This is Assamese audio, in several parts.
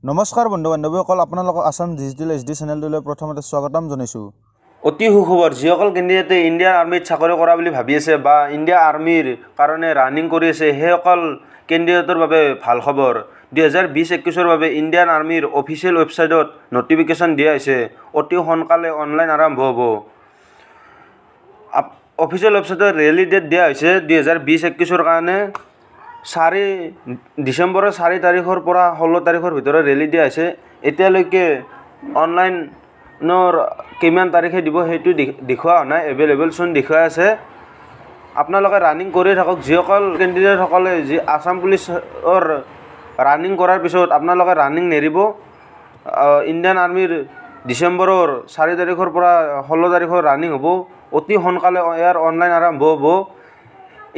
নমস্কাৰ বন্ধু বান্ধৱীসকল, আপোনালোকক আছাম ডিজিটেল এইচডি চেনেলটোলৈ প্ৰথমতে স্বাগতম জনাইছোঁ। অতি সুখবৰ! যিসকল কেণ্ডিডেটে ইণ্ডিয়ান আৰ্মিত চাকৰি কৰা বুলি ভাবি আছে বা ইণ্ডিয়া আৰ্মিৰ কাৰণে ৰানিং কৰি আছে, সেইসকল কেণ্ডিডেটৰ বাবে ভাল খবৰ। 2020-21ৰ বাবে ইণ্ডিয়ান আৰ্মিৰ অফিচিয়েল ৱেবছাইটত নটিফিকেশ্যন দিয়া হৈছে। অতি সোনকালে অনলাইন আৰম্ভ হ'ব। অফিচিয়েল ৱেবছাইটত ৰেলী ডেট দিয়া হৈছে 2020-21ৰ কাৰণে 4 ডিচেম্বৰৰ 4 তাৰিখৰ পৰা 16 তাৰিখৰ ভিতৰত ৰেলী দিয়া হৈছে। এতিয়ালৈকে অনলাইনৰ কিমান তাৰিখে দিব, সেইটো দেখুওৱা হোৱা নাই। এভেইলেবল চোন দেখুৱাই আছে। আপোনালোকে ৰানিং কৰি থাকক। যিসকল কেণ্ডিডেটসকলে যি আছাম পুলিচৰ ৰানিং কৰাৰ পিছত আপোনালোকে ৰানিং নেৰিব। ইণ্ডিয়ান আৰ্মিৰ ডিচেম্বৰৰ 4 তাৰিখৰ পৰা 16 তাৰিখৰ ৰানিং হ'ব। অতি সোনকালে ইয়াৰ অনলাইন আৰম্ভ হ'ব।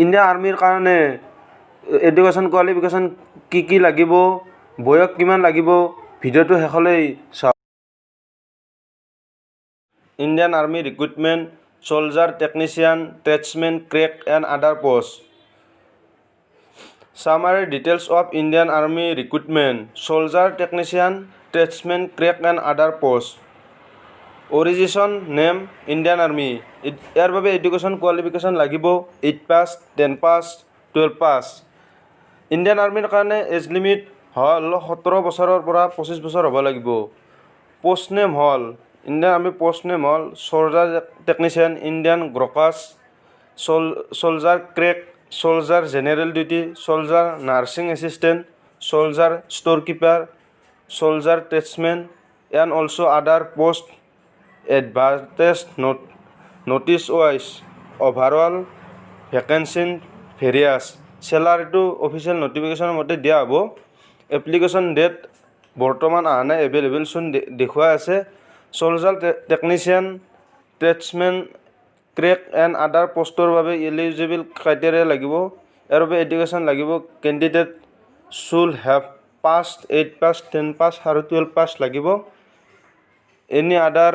ইণ্ডিয়ান আৰ্মিৰ কাৰণে এডুকেশ্যন কোৱালিফিকেশ্যন কি কি লাগিব, বয়স কিমান লাগিব, ভিডিঅ'টো শেষলৈ চাওক। Indian Army recruitment, soldier, technician, tradesman, clerk and other post. Summary details of Indian Army recruitment, soldier, technician, tradesman, clerk and other post. Organization name, Indian Army. ইয়াৰ বাবে এডুকেশ্যন কোৱালিফিকেশ্যন লাগিব 8 pass, 10 pass, 12 pass. Indian আৰ্মিৰ কাৰণে এজ লিমিট হ'ল 17 বছৰৰ পৰা 25 বছৰ হ'ব লাগিব। পষ্ট নেম হ'ল, ইণ্ডিয়ান আৰ্মি পষ্ট নেম হ'ল soldier technician, Indian Gorkhas, soldier clerk, soldier general duty, soldier nursing assistant, soldier store keeper, soldier tradesman and also other post advertise notice wise. Overall vacancy various. চেলাৰীটো official নটিফিকেশ্যনৰ মতে দিয়া হ'ব। এপ্লিকেশ্যন ডেট বৰ্তমান অহা নাই, এভেইলেবল চোন দেখুৱাই আছে। Soldier, technician, tradesman, clerk and other পষ্টৰ বাবে এলিজিবল ক্ৰাইটেৰিয়া লাগিব। ইয়াৰ বাবে এডুকেশ্যন লাগিব, candidate should have pass, 8 pass, 10 pass আৰু 12 পাছ লাগিব। Any other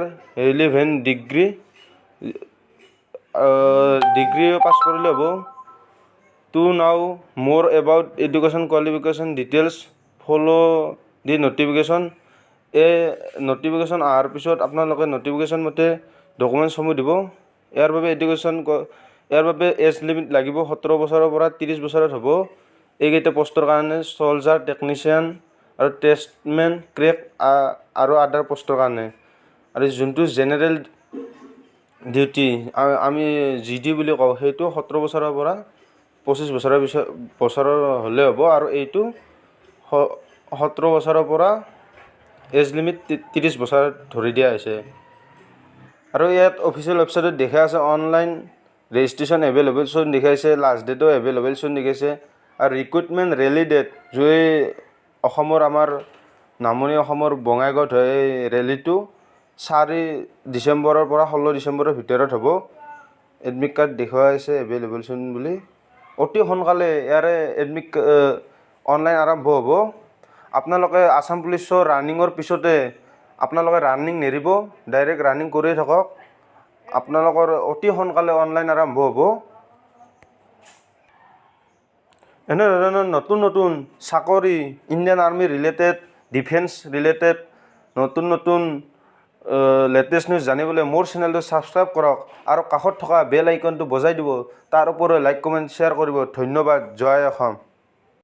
relevant degree pass কৰিলে হ'ব। To know more about education qualification details, follow the notification. এই নটিফিকেশ্যন অহাৰ পিছত আপোনালোকে নটিফিকেশ্যন মতে ডকুমেণ্টছসমূহ দিব। ইয়াৰ বাবে এডুকেশ্যন, ইয়াৰ বাবে এজ লিমিট লাগিব 17 বছৰৰ পৰা 30 বছৰত হ'ব। এইকেইটা পষ্টৰ কাৰণে, চ'লজাৰ, টেকনিচিয়ান আৰু ট্ৰেডছমেন, ক্লাৰ্ক আৰু আদাৰ পষ্টৰ কাৰণে। আৰু যোনটো জেনেৰেল ডিউটি, আমি জি ডি বুলি কওঁ, সেইটো 17 বছৰৰ পৰা 25 বছৰৰ পিছত বছৰৰ হ'লে হ'ব। আৰু এইটো 17 বছৰৰ পৰা এজ লিমিট 30 বছৰ ধৰি দিয়া হৈছে। আৰু ইয়াত অফিচিয়েল ৱেবছাইটত দেখা আছে, অনলাইন ৰেজিষ্ট্ৰেশ্যন এভেইলেবল চোন দেখাইছে, লাষ্ট ডেটো এভেইলেবল চোন দেখাইছে। আৰু ৰিক্ৰুটমেণ্ট ৰেলী ডেট যি অসমৰ, আমাৰ নামনি অসমৰ বঙাইগাঁৱত হয়, এই ৰেলীটো 4 ডিচেম্বৰৰ পৰা 16 ডিচেম্বৰৰ ভিতৰত হ'ব। এডমিট কাৰ্ড দেখুৱাই আছে এভেইলেবল চোন বুলি। অতি সোনকালে ইয়াৰে এডমিট অনলাইন আৰম্ভ হ'ব। আপোনালোকে আছাম পুলিচৰ ৰানিঙৰ পিছতে আপোনালোকে ৰানিং নেৰিব, ডাইৰেক্ট ৰানিং কৰিয়ে থাকক। আপোনালোকৰ অতি সোনকালে অনলাইন আৰম্ভ হ'ব। এনেধৰণৰ নতুন নতুন চাকৰি, Indian Army related, defence related নতুন নতুন লেটেষ্ট নিউজ জানিবলৈ মোৰ চেনেলটো ছাবস্ক্ৰাইব কৰক আৰু কাষত থকা বেল আইকনটো বজাই দিব। তাৰ উপৰিও লাইক, কমেণ্ট, শ্বেয়াৰ কৰিব। ধন্যবাদ। জয় অসম।